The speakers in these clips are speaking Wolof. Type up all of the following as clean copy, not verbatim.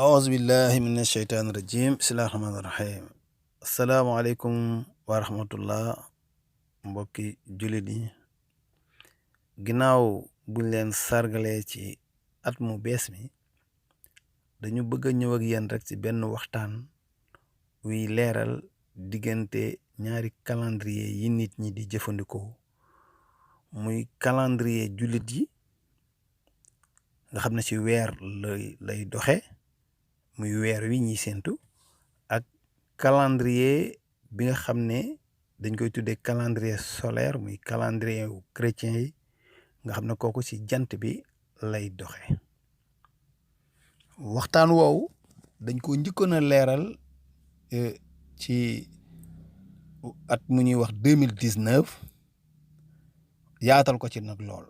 auzu billahi min asheytaani rajim bismillahi rahmaani rahim asalaamaaleykum wa rahmatullah mbokki jullit yi ginnaaw buñ leen sargalee ci at mu bees mi dañu bëgg a ñëw ak yéen rek ci benn waxtaan wuy leeral diggante ñaari calendrier yi nit ñi di jëfandikoo muy calendrier jullit yi nga xam ne ci weer lay doxe muy weer wi ñuy séentu ak calendrier bi nga xam ne dañ koy tuddee calendrier solaire muy calendrier wu chrétien yi nga xam ne kooku ci jant bi lay doxe waxtaan woowu dañ ko njëkkoon a leeral ci at mu ñuy wax 2019 yaatal ko ci nag lool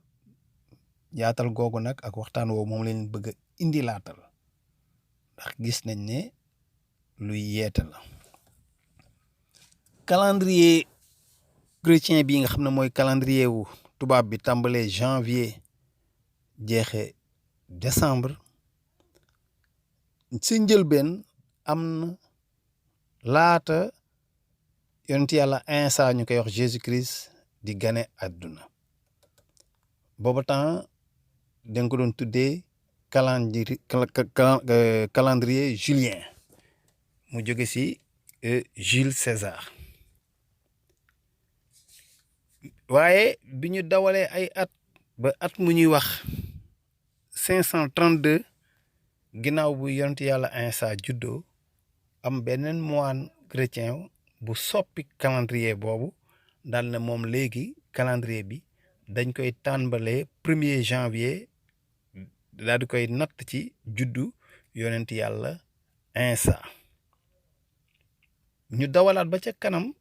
yaatal googu nag ak waxtaan woowu moom leen bëgg a indi laatal ndax gis nañ ne luy yeete la calendrier chrétien bi nga xam ne mooy calendrier wu tubaab bi tàmbalee janvier jeexe décembre si njëlbeen am na laata yonent yàlla Iisaa ñu koy wax Jésus Christ di gane àdduna booba temps dañ ko doon tuddee calendrier julien mu jóge ci Jules César waaye bi ñu dawalee ay at ba at mu ñuy wax 532 ginnaaw bu yonent yàlla Iisaa juddoo am beneen moine chrétien bu soppi calendrier boobu daal na moom léegi calendrier bi dañ koy tàmbalee 1er janvier daal di koy natt ci juddu yonent yàlla Iisaa ñu dawalaat ba ca kanam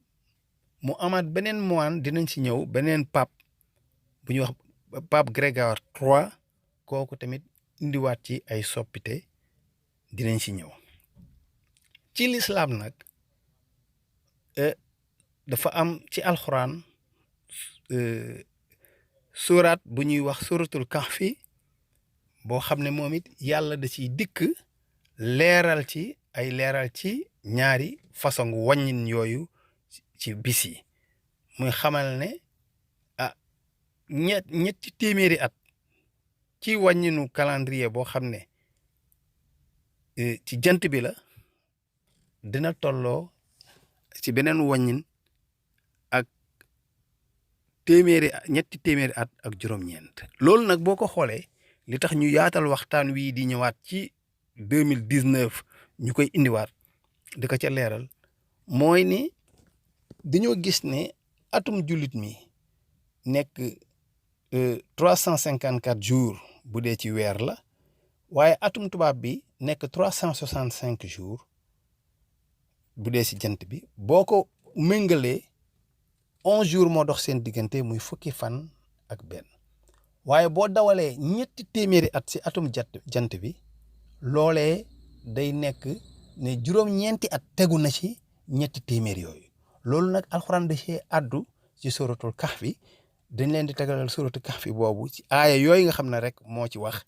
mu amaat beneen moine dinañ ci ñëw beneen pape bu ñuy wax pape Grégoire III kooku tamit indiwaat ci ay soppite dinañ ci ñëw ci lislaam nag dafa am ci alxuraan suraat bu ñuy wax suratul kahfi boo xam ne moom it yàlla da ciy dikk leeral ci ñaari façon wàññin yooyu ci bis yi muy xamal ne ñetti téeméeri at ci wàññinu calendrier boo xam ne ci jant bi la dina tolloo ci beneen wàññin ak ñetti téeméeri at ak juróom-ñeent loolu nag boo ko xoolee li tax ñu yaatal waxtaan wii di ñëwaat ci 2019 ñu koy indiwaat di ko ca leeral mooy ni dañoo gis ne atum jullit mi nekk 354 jours bu dee ci weer la waaye atum tubaab bi nekk 365 jours bu dee ci jant bi boo ko méngalee 11 jours moo dox seen diggante muy fukki fan ak benn waaye boo dawalee ñetti téeméeri at ci atum jant bi loolee day nekk ne juróom-ñeenti at tegu na ci ñetti téeméer yooyu loolu nag alxuraan da cee àddu ci suratul kahfi dañ leen di tegalal suratul kahfi boobu ci aaya yooyu nga xam ne rek moo ci wax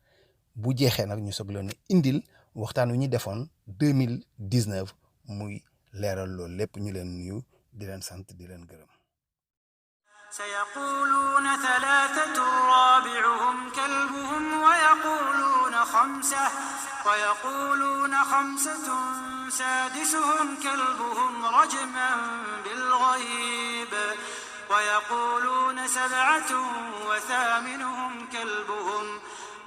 bu jeexee nag ñu soog leen indil waxtaan wi ñu defoon 2019 muy leeral loolu lépp ñu leen nuyu di leen sant di leen gërëm. سيقولون ثلاثة رابعهم كلبهم ويقولون خمسة سادسهم كلبهم رجما بالغيب ويقولون سبعة وثامنهم كلبهم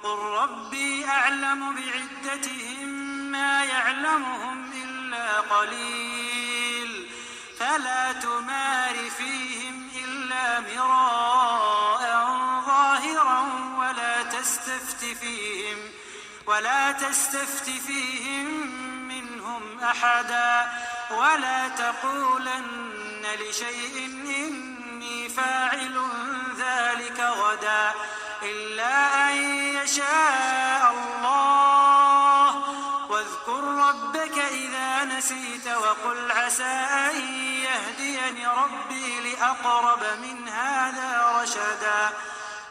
قل ربي أعلم بعدتهم ما يعلمهم إلا قليل فلا تمار فيهم إلا مراء ظاهرا ولا تستفت فيهم منهم أحدا ولا تقولن لشيء إني فاعل ذلك غدا إلا أن يشاء الله واذكر ربك إذا نسيت وقل عسى أن يهديني ربي لأقرب من هذا رشدا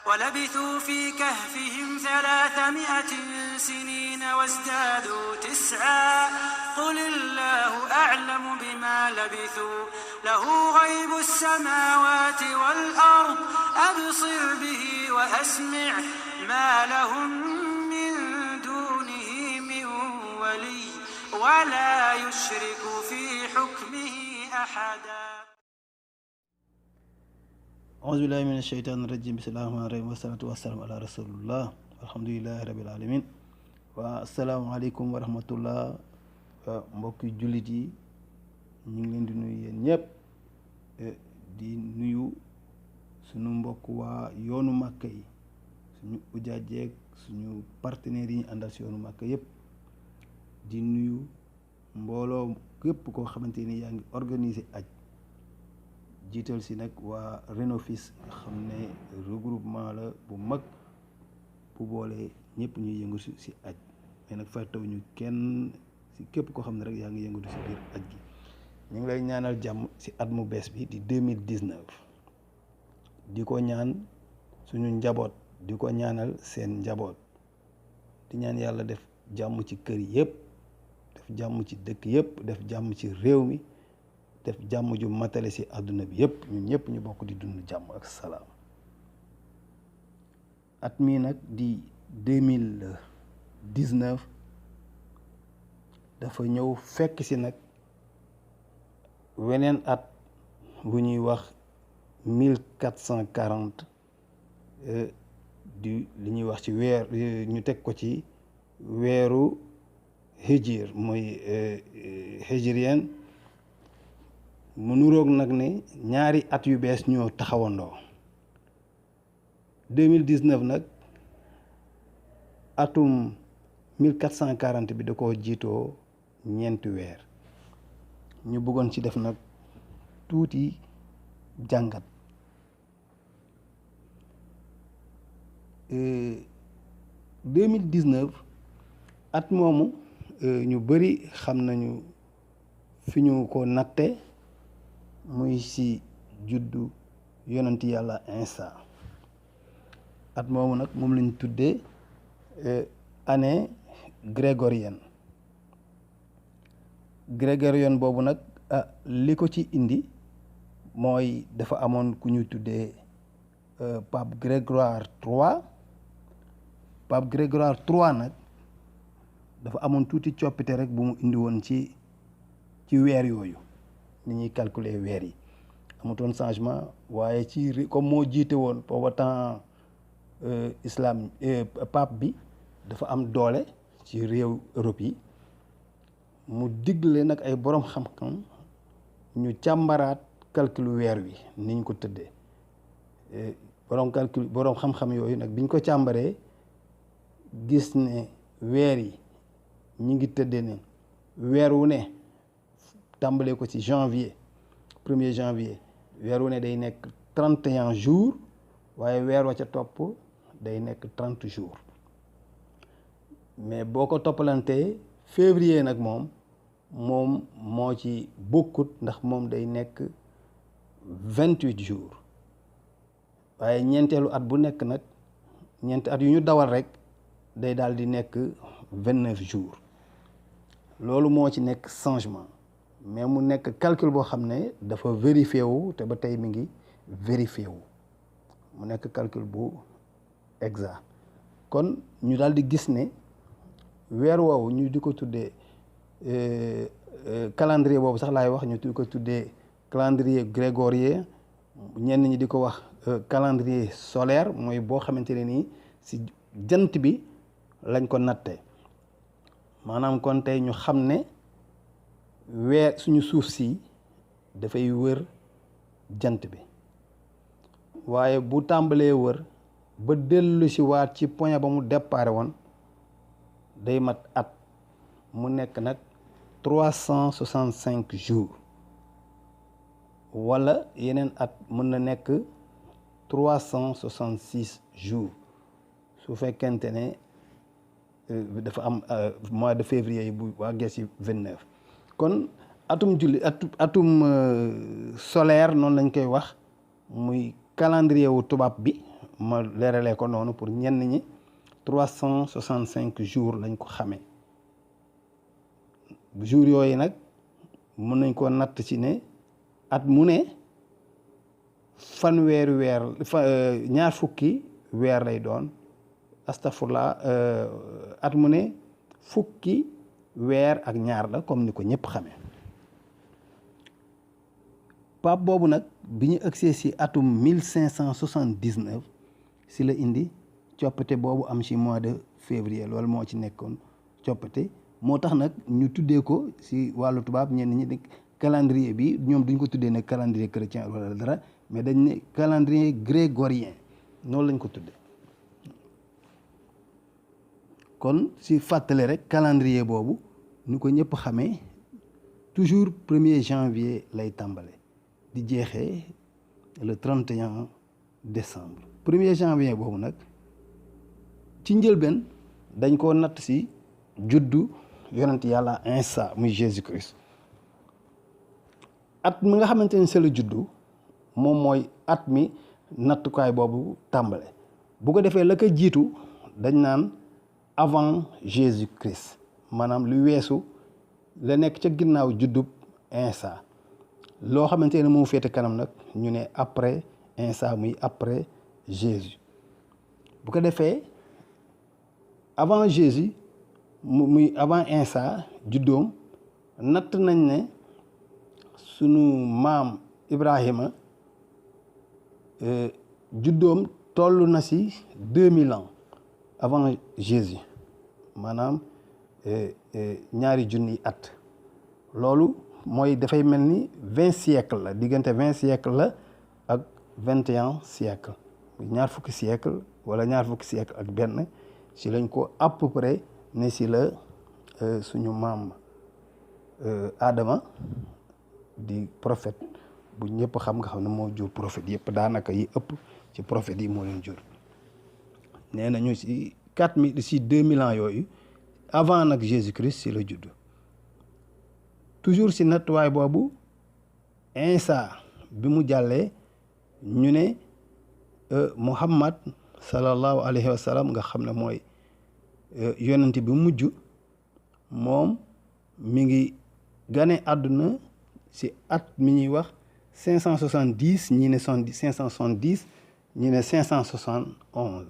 ولبثوا في كهفهم 300 سنين وازدادوا تسعا قل الله أعلم بما لبثوا له غيب السماوات والأرض أبصر به وأسمع ما لهم من دونه من ولي ولا يشرك في حكمه أحدا. أعوذ بالله من الشيطان الرجيم بسم الله الرحمن الرحيم والصلاة والسلام على رسول الله الحمد لله رب العالمين asalaamaaleykum wa rahmatullah mbokki jullit yi ñu ngi leen di nuyu yéen ñëpp di nuyu suñu mbokk waa yoonu Màkka yi suñu ujaajeeg suñu partenaires yi ñu àndal si yoonu Màkka yëpp di nuyu mbooloo képp koo xamante ni yaa ngi organiser aj jiital si nag waa Renofis nga xam ne regroupement la bu mag bu boole ñëpp ñuy yëngu si aj mais nag fàttewuñu kenn si képp koo xam ne rek yaa ngi yëngatu si biir aj gi ñu ngi lay ñaanal jàmm si at mu bees bi di 2019 di ko ñaan suñu njaboot di ko ñaanal seen njaboot di ñaan yàlla def jàmm ci kër yëpp def jàmm ci dëkk yëpp def jàmm ci réew mi def jàmm ju matale si àdduna bi yëpp ñun ñëpp ñu bokk di dund jàmm ak salaam at mii nag di 2019 dafa ñëw fekk si nag weneen at bu ñuy wax 1440 di li ñuy wax ci weer ñu teg ko ci weeru hijir mooy hijrien mu nuroog nag ne ñaari at yu bees ñoo taxawandoo 2019 nag atum 1440 bi da koo jiitoo ñeenti weer ñu bëggoon ci def nag tuuti jàngat 2019 at moomu ñu bari xam nañu fi ñu ko natte muy ci juddu yonent yàlla Isa at moomu nag moom lañ tuddee année grégorienne boobu nag li ko ci indi mooy dafa amoon ku ñu tuddee Pape Grégoire III nag dafa amoon tuuti coppite rek bu mu indi woon ci weer yooyu ni ñuy calculer weer yi amutoon changement waaye ci comme moo jiite woon booba temps islam pape bi dafa am doole ci réew Europe yi mu digle nag ay borom xam-xam ñu càmbaraat calcul weer wi niñ ko tëddee borom xam-xam yooyu nag biñ ko càmbaree gis ne weer yi ñi ngi tëddee ne weer wu ne tàmbalee ko ci janvier 1er janvier weer wu ne day nekk 31 jours waaye weer wa ca topp day nekk 30 jours mais boo ko toppalantee février nag moom moo ci bokkut ndax moom day nekk 28 jours waaye ñeenteelu at bu nekk nag ñeenti at yu ñu dawal rek day daal di nekk 29 jours loolu moo ci nekk changement mais mu nekk calcul boo xam ne dafa vérifié wu te ba tey mi ngi vérifié wu mu nekk calcul bu exact kon ñu daal di gis ne weer woowu ñu di ko tuddee calendrier boobu sax laay wax ñu di ko tuddee calendrier grégorien ñenn ñi di ko wax calendrier solaire mooy boo xamante ne nii si jant bi lañ ko natte maanaam kon tey ñu xam ne weer suñu suuf si dafay wër jant bi waaye bu tàmbalee wër ba dellu si waat ci point ba mu déparé woon day mat at mu nekk nag 365 jours wala yeneen at mën na nekk 366 jours su fekkente ne dafa am mois de février bu wàggee ci 29 kon atum solaire noonu lañ koy wax muy calendrier wu tubaab bi ma leeralee ko noonu pour ñenn ñi 365 jours lañ ko xamee jours yooyu nag mën nañ ko natt ci ne at mu ne fanweeri weer ñaar fukki weer lay doon astafurla at mu ne fukki weer ak ñaar la comme ni ko ñëpp xamee pape boobu nag bi ñu agsee ci atum 1579 ci la indi coppite boobu am ci mois de février loolu moo ci nekkoon coppite moo tax nag ñu tuddee ko ci wàllu tubaab ñenn ñi calendrier bi ñoom duñ ko tuddee ne calendrier chrétien wala dara mais dañ ne calendrier grégorien noonu lañ ko tuddee kon ci fàttali rek calendrier boobu ñu ko ñëpp xamee toujours 1er janvier lay tàmbale di jeexee le 31 décembre 1er janvier boobu nag ci njëlbeen dañ ko natt ci juddu yonent yàlla Isa muy Jésus Christ at mi nga xamante ni c'est la juddu moom mooy at mi nattukaay boobu tàmbale bu ko defee la ko jiitu dañ naan avant Jésus Christ maanaam lu weesu la nekk ca ginnaaw juddub Isa loo xamante ne moo féete kanam nag ñu ne après Isa muy après Jésus bu ko defee avant Jésus muy avant Isa juddoom natt nañ ne sunu maam Ibrahima juddoom toll na ci 2000 ans avant Jésus maanaam ñaari junni at loolu mooy dafay mel ni 20 siècles la diggante 20 siècles la ak 21 siècles ñaar fukki siècle wala ñaar fukki siècle ak benn ci lañ ko à peu près ne ci la suñu maam Adama di prophète bu ñëpp xam nga xam ne moo jur prophète yëpp daanaka yi ëpp ci prophète yi moo leen jur nee nañu ci 4000 ci 2000 ans yooyu avant nag Jésus-Christ ci la judd toujours ci nattuwaay boobu Isa bi mu jàllee ñu ne Muhammad sallallahu alayhi wa sallam nga xam ne mooy yonent bi mujj moom mi ngi gane àdduna ci at mi ñuy wax 570 ñi ne 570 ñi ne 571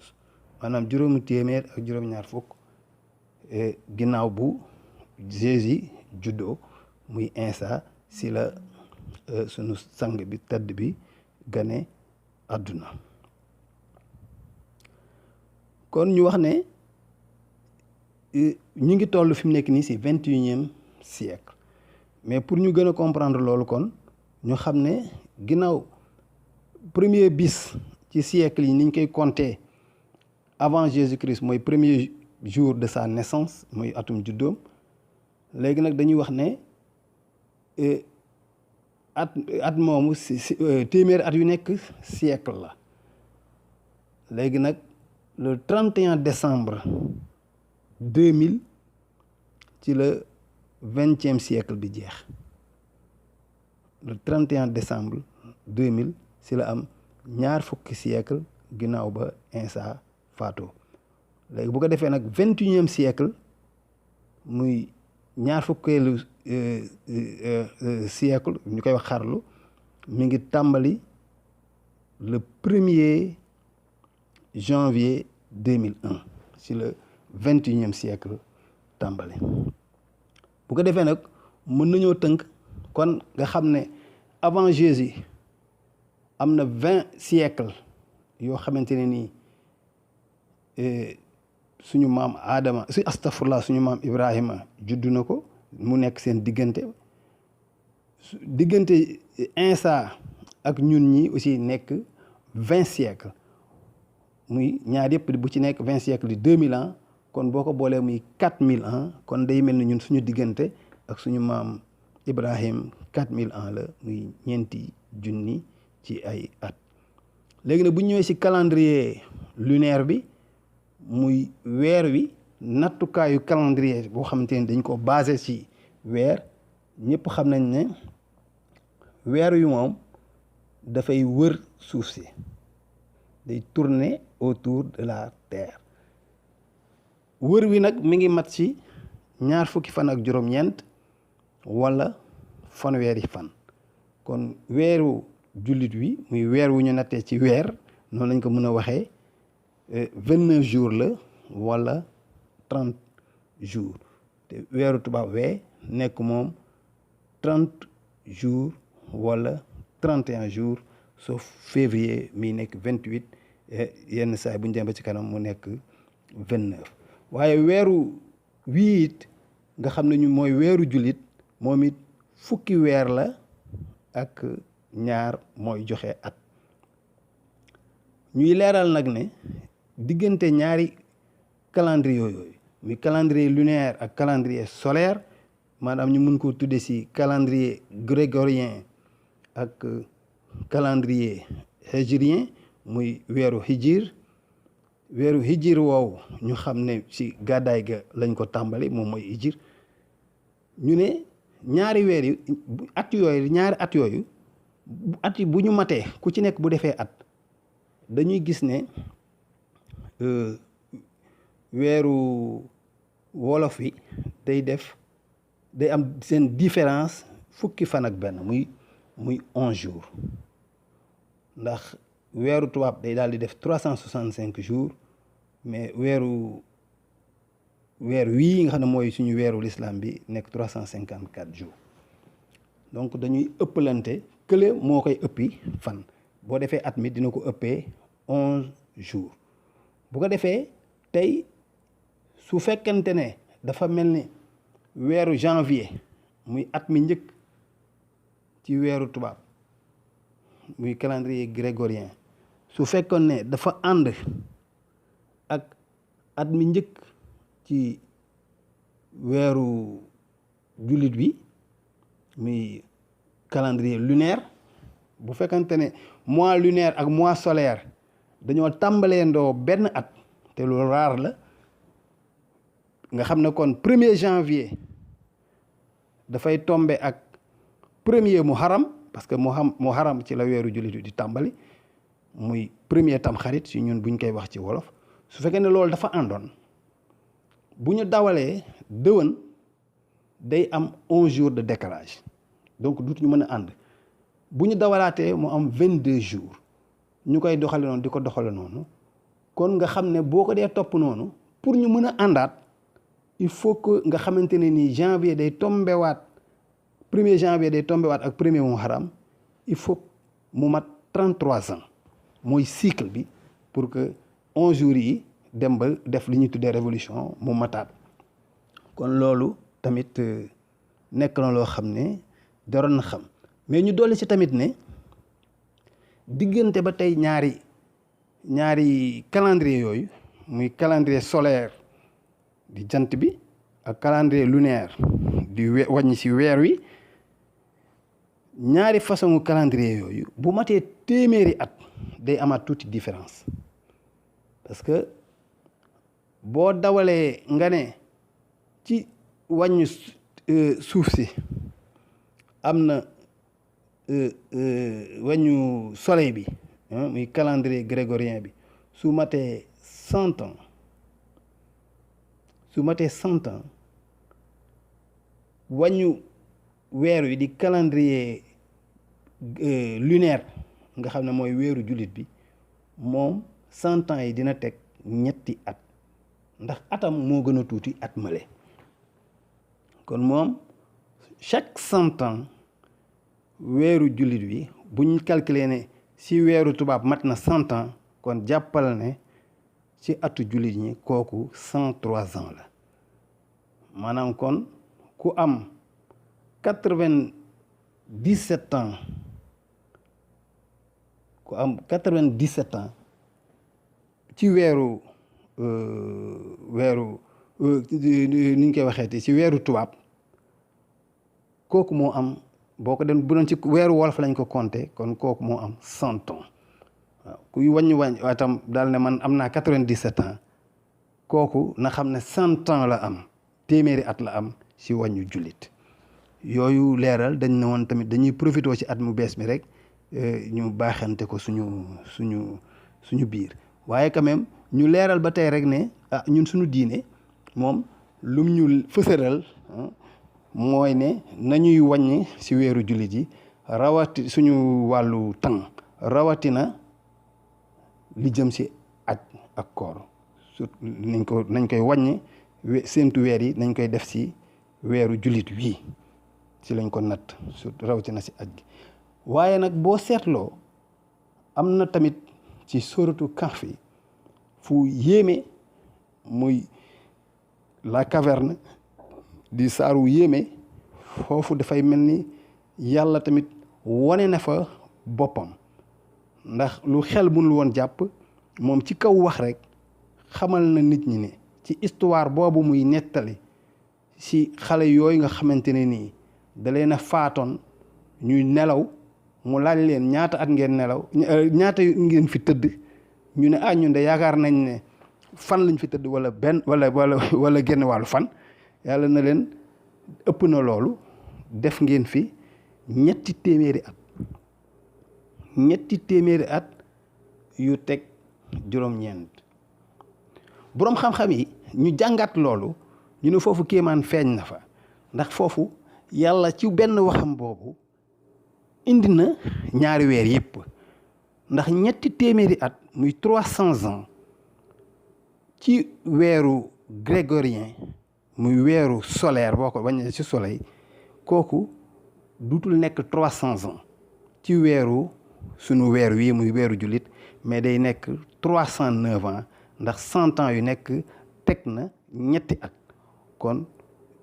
maanaam juróomi téeméer ak juróom-ñaar fukk ginnaaw bu Jésus juddoo muy Isa ci la sunu sang bi tedd bi gane àdduna kon ñu wax ne ñu ngi toll fi mu nekk nii ci 21e siècle mais pour ñu gën a comprendre loolu kon ñu xam ne ginnaaw premier bis ci siècle yi ni ñu koy compter avant Jésus-Christ mooy premier jour de sa naissance mooy atum juddoom léegi nag dañuy wax ne at moomu si téeméer at yu nekk siècle la léegi nag le 31 décembre 2000 ci la 20e siècle bi jeex le 31 décembre 2000 ci la am ñaar fukki siècle ginnaaw ba Isa faatoo léegi bu ko defee nag 21e siècle muy ñaar fukkeelu siècle ñu koy wax xarlu mi ngi tàmbali le 1er janvier 2001 ci le 21e siècle tàmbali bu ko defee nag mën nañoo tënk kon nga xam ne avant Jésus am na 20 siècles yoo xamante ne nii suñu maam Adama suñu maam Ibrahima juddu na ko mu nekk seen diggante Isa ak ñun ñi aussi nekk 20 siècles muy ñaar yëpp bu ci nekk 20 siècles di 2000 ans kon boo ko boolee muy 4000 ans kon day mel ni ñun suñu diggante ak suñu maam Ibrahim 4000 ans la muy ñeenti junni ci ay at léegi nag bu ñëwee ci calendrier lunaire bi muy weer wi nattukaayu calendrier boo xamante ni dañ ko basé ci weer ñëpp xam nañ ne weer wi moom dafay wër suuf si day tourner autour de la terre wër wi nag mi ngi mat ci ñaar fukki fan ak juróom-ñeent wala fanweeri fan kon weeru jullit wi muy weer wu ñu nattee ci weer noonu lañ ko mën a waxee 29 jours la wala 30 jours te weeru tubaab wee nekk moom 30 jours wala 31 jours sauf février mi nekk 28 yenn saa bu ñu dem ba ci kanam mu nekk 29 waaye weeru wii it nga xam ne ñu mooy weeru jullit moom it fukki weer la ak ñaar mooy joxe at ñuy leeral nag ne diggante ñaari calendrier yooyu muy calendrier lunaire ak calendrier solaire maanaam ñu mun ko tudde ci calendrier grégorien ak calendrier hégirien muy weeru hijir woowu ñu xam ne ci gàddaay ga lañ ko tàmbali moom mooy hijir ñu ne ñaari weer yi ñaari at yooyu at yi bu ñu matee ku ci nekk bu defee at dañuy gis ne weeru wolof yi day am seen différence fukki fan ak benn muy 11 jours ndax weeru tubaab day daal di def 365 jours mais weer wii nga xam ne mooy suñu weeru l'islam bi nekk 354 jours donc dañuy ëppalante kële moo koy ëppi fan boo defee at mi dina ko ëppee 11 jours bu ko defee tey su fekkente ne dafa mel ni weeru janvier muy at mi njëkk ci weeru tubaab muy calendrier grégorien su fekkoon ne dafa ànd ak at mi njëkk ci weeru jullit bi muy calendrier lunaire bu fekkante ne mois lunaire ak mois solaire dañoo tàmbalee ndoo benn at te lu raar la nga xam ne kon 1er janvier dafay tombe ak 1er muharram parce que muharram ci la weeru jullit di tàmbali muy 1er tamxarit si ñun buñ koy wax ci wolof su fekkee ne loolu dafa àndoon bu ñu dawalee dëwën day am 11 jours de décalage donc duutuñu mën a ànd bu ñu dawalaatee mu am 22 jours ñu koy doxale noonu di ko doxale noonu kon nga xam ne boo ko dee topp noonu pour ñu mën a àndaat il faut que nga xamante ne ni janvier day tombewaat 1er janvier day tombewaat ak 1er muharram il faut mu mat 33 ans mooy cycle bi pour que 11 jours yi dem ba def li ñuy tuddee révolution mu mataat kon loolu tamit nekk na loo xam ne daroon na xam mais ñu dolli ci tamit ne diggante ba tey ñaari calendrier yooyu muy calendrier solaire di jant bi ak calendrier lunaire di wàññi ci weer wi ñaari façon calendrier yooyu bu matee téeméeri at day amaat tuuti différence parce que boo dawalee nga ne ci wàññi suuf si am na wàññu soleil bi muy calendrier grégorien bi su matee 100 ans wàññu weer wi di calendrier lunaire nga xam ne mooy weeru jullit bi moom 100 ans yi dina teg ñetti at ndax atam moo gën a tuuti at male kon moom chaque 100 ans weeru jullit bi bu ñu calculer ne si weeru tubaab mat na 100 ans kon jàppal ne ci atu jullit ñi kooku 103 ans la maanaam kon ku am 97 ans ci weeru ni ñu koy waxeeti ci weeru tubaab kooku moo am boo ko dem bu doon ci weeru wolof lañ ko compter kon kooku moo am 100 ans waaw kuy wàññi itam daal ne man am naa 97 ans kooku na xam ne 100 ans la am téeméeri at la am ci wàññu jullit yooyu leeral dañ ne woon tamit dañuy profité ci at mu bees mi rek ñu baaxante ko suñu biir waaye quand même ñu leeral ba tey rek ne ñun suñu diine moom lum ñu fësëral mooy ne nañuy wàññi ci weeru jullit yi rawati suñu wàllu temps rawatina li jëm ci aj ak koor nañ koy wàññi séentu weer yi nañ koy def ci weeru jullit wii ci lañ ko natt surtout rawatina ci aj gi waaye nag boo seetloo am na tamit ci sóoratu Kahf fu yéeme muy la caverne di saaru yéeme foofu dafay mel ni yàlla tamit wane na fa boppam ndax lu xel mënul woon jàpp moom ci kaw wax rek xamal na nit ñi ne ci histoire boobu muy nettali ci xale yooyu nga xamante ne nii da leen a faatoon ñuy nelaw mu laaj leen ñaata at ngeen nelaw ñaata ngeen fi tëdd ñu ne ñun de yaakaar nañ ne fan lañ fi tëdd wala wala genn wàllu fan yàlla na leen ëpp na loolu def ngeen fi ñetti téeméeri at yu teg juróom-ñeent boroom xam-xam yi ñu jàngat loolu ñu ne foofu kéemaan feeñ na fa ndax foofu yàlla ci benn waxam boobu indi na ñaari weer yépp ndax ñetti téeméeri at muy 300 ans ci weeru grégorien muy weeru solaire boo ko bañee ci soleil kooku dutul nekk 300 ans ci weeru sunu weer wii muy weeru jullit mais day nekk 309 ans ndax 100 ans yu nekk teg na ñetti at kon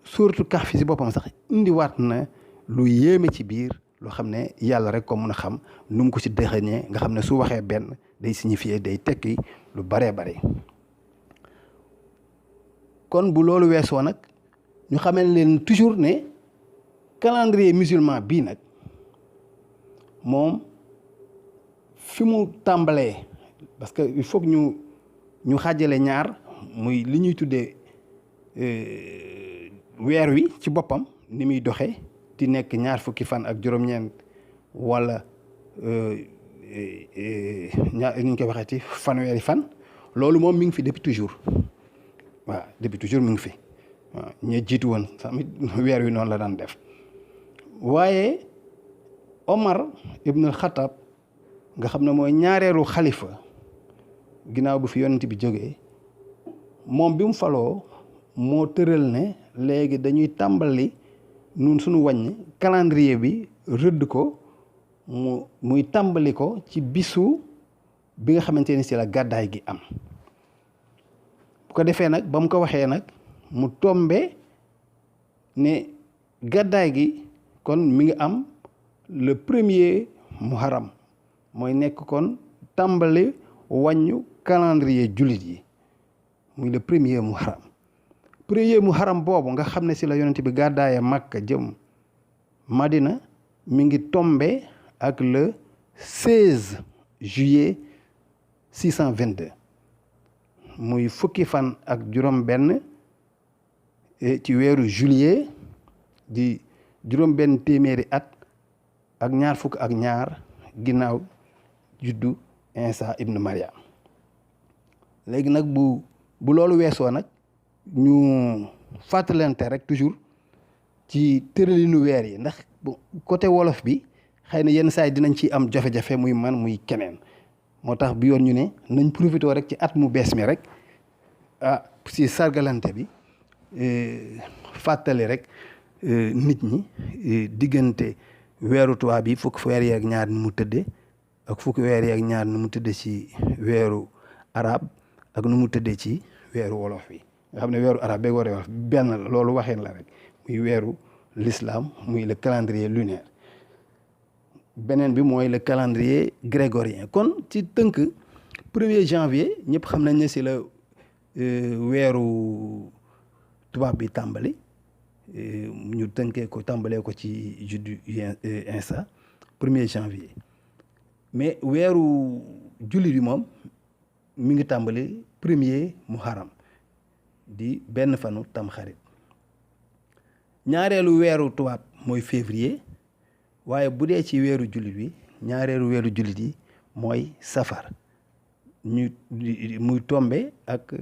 suuratu Kahf ci boppam sax indiwaat na lu yéeme ci biir loo xam ne yàlla rek ko mën a xam nu mu ko ci dëxëñee nga xam ne su waxee benn day signifier day tekki lu baree bare kon bu loolu weesoo nag ñu xamal leen toujours ne calendrier musulman bii nag moom fi mu tàmbalee parce que il faut que ñu xaajale ñaar muy li ñuy tuddee weer wi ci boppam ni muy doxee di nekk ñaar fukki fan ak juróom-ñeent wala ñaar ñu koy waxee ci fanweeri fan loolu moom mi ngi fi depuis toujours waaw depuis toujours mi ngi fi waaw ña jiitu woon tamit weer wi noonu la daan def waaye Omar ibn al-Khattab nga xam ne mooy ñaareelu xalifa ginnaaw bu fi yonent bi jógee moom bi mu faloo moo tëral ne léegi dañuy tàmbali nun suñu wàññi calendrier bi rëdd ko muy tàmbali ko ci bisu bi nga xamante ni si la gàddaay gi am bu ko defee nag ba mu ko waxee nag mu tombe ne gàddaay gi kon mi ngi am le 1er muharram mooy nekk kon tàmbali wàññu calendrier jullit yi muy le 1er muharram muharram boobu nga xam ne si la yonent bi gàddaaya Makka jëm Madina mi ngi tombe ak le 16 juillet 622 muy fukki fan ak juróom benn ci weeru juillet di juróom benn téeméeri at ak ñaar fukk ak ñaar ginnaaw juddu Isa ibn Maryam léegi nag bu loolu weesoo nag ñu fàttalante rek toujours ci tëralinu weer yi ndax côté wolof bi xëy na yenn saa yi dinañ ci am jafe-jafe muy man muy keneen moo tax bi yoon ñu ne nañ profité rek ci at mu bees mi rek si sargalante bi fàttali rek nit ñi diggante weeru tubaab bi fukki weer yi ak ñaar ni mu tëddee ak fukki weer yi ak ñaar ni mu tëddee ci weeru arab ak nu mu tëddee ci weeru wolof bi nga xam ne weeru arab beeg weeru wolof benn la loolu waxeen la rek muy weeru l'islam muy le calendrier lunaire beneen bi mooy le calendrier grégorien kon ci tënk 1er janvier ñëpp xam nañ ne si la weeru tubaab bi tàmbali ñu tënkee ko tàmbalee ko ci juddu Isa 1er janvier mais weeru jullit bi moom mi ngi tàmbali 1er muharram di benn fanu tamxarit ñaareelu weeru tubaab mooy février waaye bu dee ci weeru jullit bi ñaareelu weeru jullit yi mooy safar muy tombe ak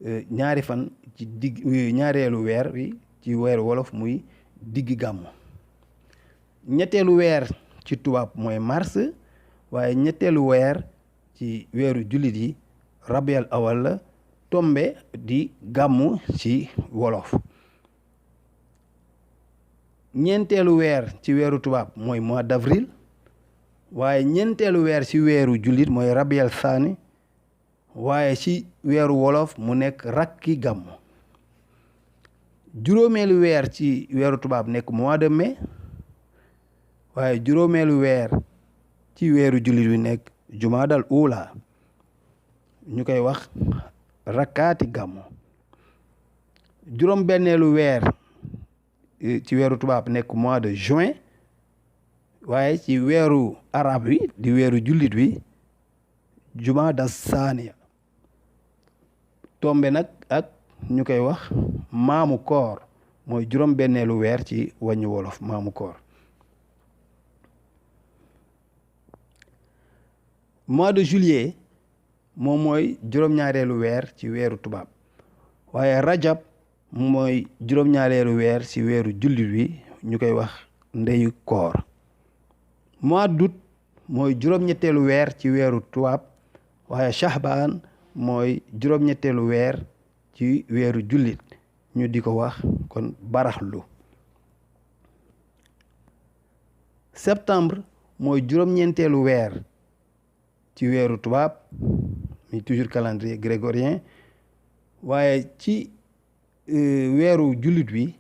ñaari fan ci digg ñaareelu weer wi ci weeru wolof muy diggi gàmmu. ñetteelu weer ci tubaab mooy mars waaye ñetteelu weer ci weeru jullit yi rabiul awal la tombe di gàmmu ci wolof. ñeenteelu weer ci weeru tubaab mooy mois d'avril waaye ñeenteelu weer ci weeru jullit mooy rabiul saani waaye ci weeru wolof mu nekk rakki gàmmu. juróomeelu weer ci weeru tubaab nekk mois de mai waaye juróomeelu weer ci weeru jullit wi nekk jumaadal ula ñu koy wax rakkaati gàmmu. juróom benneelu weer ci weeru tubaab nekk mois de juin waaye ci weeru arab wi di weeru jullit wi jumaada saaniya tombe nag ak ñu koy wax maamu koor mooy juróom benneelu weer ci wàññu wolof maamu koor. mois de juillet moom mooy juróom-ñaareelu weer ci weeru tubaab waaye rajab mooy juróom-ñaareelu weer ci weeru jullit wi ñu koy wax ndeyu koor. mois d'août mooy juróom-ñetteelu weer ci weeru tubaab waaye shahbaan mooy juróom-ñetteelu weer ci weeru jullit ñu di ko wax kon baraxlu. septembre mooy juróom-ñeenteelu weer ci weeru tubaab mi toujours calendrier grégorien waaye ci weeru jullit wi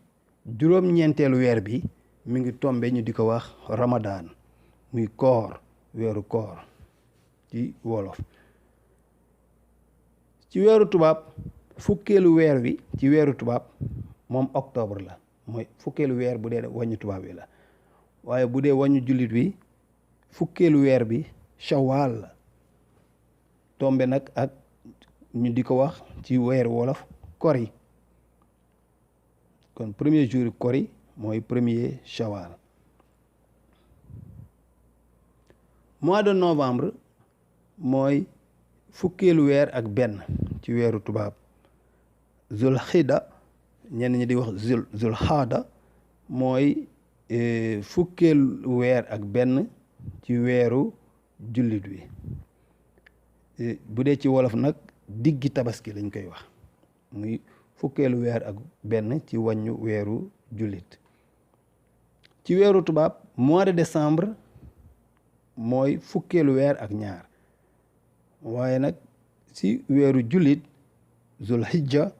juróom-ñeenteelu weer bi mi ngi tombe ñu di ko wax ramadan muy koor weeru koor ci wolof. ci weeru tubaab fukkeelu weer wi ci weeru tubaab moom octobre la mooy fukkeelu weer bu dee wàññu tubaab wi la waaye bu dee wàññu jullit wi fukkeelu weer bi shawwal la tombe nag ak ñu di ko wax ci weeru wolof kori kon premier jour kori mooy premier shawwal. mois de novembre mooy fukkeelu weer ak benn ci weeru tubaab zulxida ñenn ñi di wax zulxaada mooy fukkeelu weer ak benn ci weeru jullit wi bu dee ci wolof nag diggi tabaski lañ koy wax muy fukkeelu weer ak benn ci wàññu weeru jullit. ci weeru tubaab mois de décembre mooy fukkeelu weer ak ñaar waaye nag ci weeru jullit zulhijja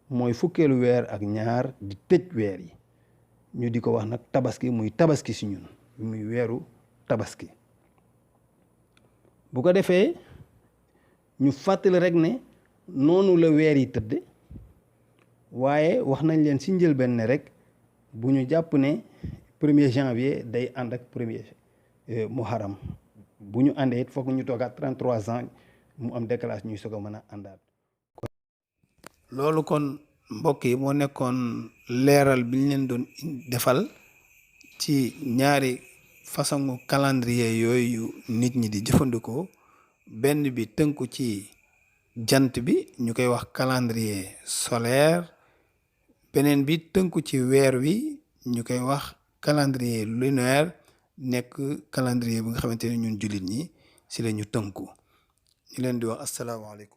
mooy fukkeelu weer ak ñaar di tëj weer yi ñu di ko wax nag tabaski muy tabaski ci ñun muy weeru tabaski. bu ko defee ñu fàttali rek ne noonu la weer yi tëdd waaye wax nañ leen ci njëlbeen ne rek bu ñu jàpp ne 1er janvier day ànd ak 1er muharram bu ñu àndee it foog ñu toogaat 33 ans mu am décalage ñuy soog a mën a àndaat. loolu kon mbokk yi moo nekkoon leeral bi ñu leen doon defal ci ñaari façon calendrier yooyu nit ñi di jëfandikoo benn bi tënku ci jant bi ñu koy wax calendrier solaire beneen bi tënku ci weer wi ñu koy wax calendrier lunaire nekk calendrier bi nga xamante ne ñun jullit ñi ci la ñu tënku ñu leen di wax asalaamaaleykum.